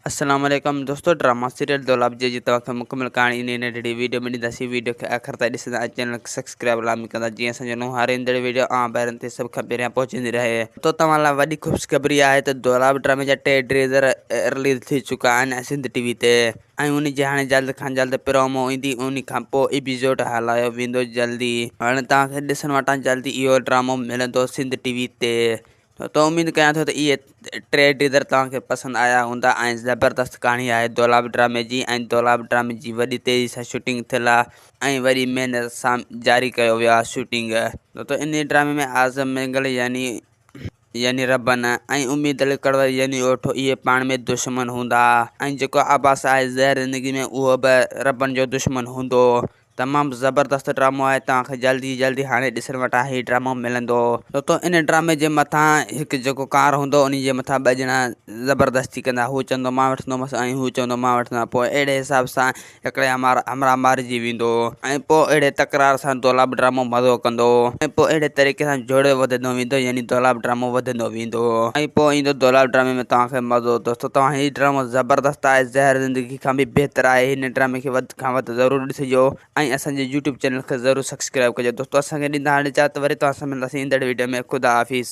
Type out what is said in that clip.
السلام عليڪم دوستو ڊراما سيريل دولاب جي جي توهان کي مڪمل ڪهاڻي انهي ننڍڙي ويڊيو ۾ ڏينداسين ويڊيو کي آخر تائين ڏسندا ۽ چينل کي سبسڪرائب لازمي ڪندا جيئن اسان جو نئون هر ايندڙ ويڊيو عام ڀائرن تي سڀ کان پهريان پهچندي رهي. تو توهان لاء وڏي خوشخبري آهي ته دولاب ڊرامي جا ٽي ٽريزر رليز ٿي چڪا آهن سنڌ ٽي وي تي ۽ انهي جي هاڻي جلد کان جلد پرومو ايندي انهي کان پوء ايپيسوڊ هلايو ويندو جلدي هاڻي توهان کي ڏسڻ وٽان جلدي اهو ڊرامو ملندو سنڌ ٽي وي تي ته اميد ڪيان ٿو ته اهي ٽي ٽيزر توهان کي پسند آيا هوندا ۽ زبردست ڪهاڻي آهي دولاب ڊرامي جي ۽ دولاب ڊرامي جي وڏي تيزي سان شوٽنگ ٿيل آهي ۽ وڏي محنت سان جاري ڪيو ويو آهي شوٽنگ ته انهي ڊرامي ۾ اعظم مينگل يعني يعني ربن ۽ اميد علي ڪڙور يعني اوٺو اهي پاڻ ۾ دشمن هوندا ۽ جيڪو عباس آهي زهر زندگي ۾ اهو به ربن جو دشمن هوندو تمام زبردست ڊرامو آهي توهان کي جلدي جلدي هاڻي ڏسڻ وٽان هي ڊرامو ملندو. دوستو ان ڊرامي جي مٿان هڪ جيڪو ڪار هوندو انهي جي مٿان ٻه ڄڻا زبردستي ڪندا هو چوندو مان وٺندومس ۽ هو چوندو مان وٺندم پوء اهڙي حساب سان هڪڙي همراهه مارجي ويندو ۽ پوء اهڙي تڪرار سان دولاب ڊرامو مزو ڪندو ۽ پوء اهڙي طريقي سان جوڙو وڌندو ويندو يعني دولاب ڊرامو وڌندو ويندو ۽ پوء ايندو دولاب ڊرامي ۾ توهان کي مزو دوستو توهان هي ڊرامو زبردست آهي زهر زندگي کان به بهتر آهي هن ڊرامي کي وڌ کان وڌ ضرور ڏسجو ۽ اسان جي يوٽيوب چينل کي ضرور سبسڪرائب ڪجو دوستو اسان کي ڏيندا هاڻي اجازت وري توهان سان ملنداسين ايندڙ ويڊيو ۾ خدا حافظ.